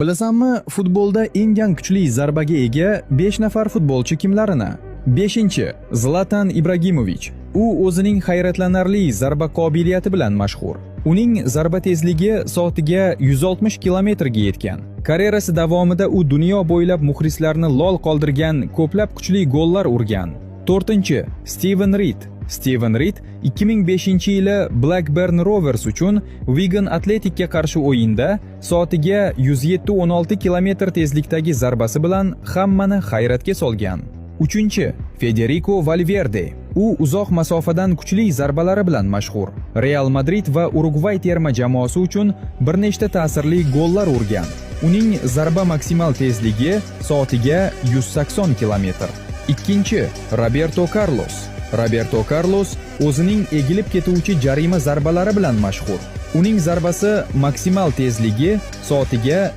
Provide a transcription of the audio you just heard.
Bilasanmi, futbolda eng kuchli zarbaga ega 5 nafar futbolchi kimlarini? 5. Zlatan Ibragimovich. U o'zining hayratlanarli zarba qobiliyati bilan mashhur. Uning zarba tezligi soatiga 160 km ga yetgan. Karyerasi davomida u dunyo bo'ylab muxlislarni lol qoldirgan ko'plab kuchli gollar urgan. 4. Steven Rid. Steven Rid 2005-yili Blackburn Rovers uchun Wigan Athleticga qarshi o'yinda soatiga 107.16 km tezlikdagi zarbasi bilan hammani hayratga solgan. 3. Federico Valverde. U uzoq masofadan kuchli zarbalari bilan mashhur. Real Madrid va Urugvay terma jamoasi uchun bir nechta ta'sirli gollar urgan. Uning zarba maksimal tezligi soatiga 180 km. 2. Roberto Carlos. Roberto Carlos o'zining egilib ketuvchi jarima zarbalari bilan mashhur. Uning zarbasi maksimal tezligi soatiga